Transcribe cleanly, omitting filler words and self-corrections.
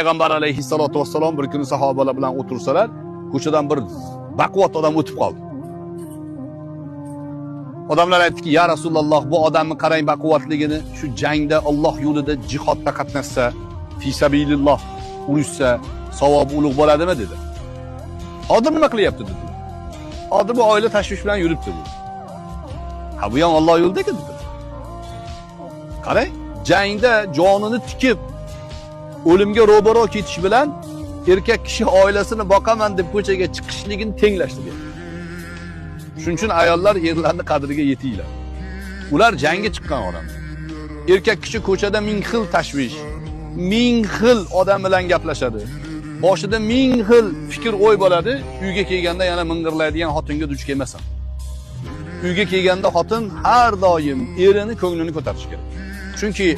Payg'ambar alayhissalotu vassalom bir kuni sahobalar bilan o'tirsalar, ko'chadan bir baquvvat odam o'tib qoldi. Odamlar aytdiki: "Ya Rasululloh, bu odamni qarang baquvvatligini, shu jangda Alloh yo'lida jihodda qatnashsa, fi sabililloh urushsa, savobi ulug' bo'ladimi?" dedi. "Hozir nima qilyapti?" dedi. "Hozir bu oila tashvish bilan yuribdi" dedi. "Ha, bu ham Alloh yo'lida-ku" dedi. Qarang, jangda jonini tikib o'limga ro'baro ketish bilan erkak kishi oilasini boqaman deb ko'chaga chiqishligini tenglashtiryapti. Shuning uchun ayollar erlarning qadriga yetinglar. Ular jangga chiqqan odamlar. Erkak kishi ko'chada ming xil tashvish, ming xil odam bilan gaplashadi. Boshida ming xil fikr o'y bo'ladi, uyga kelganda yana ming'irlaydigan xotinga duch kelmasin. Uyga kelganda xotin har doim erini ko'nglini ko'tarishi kerak. Chunki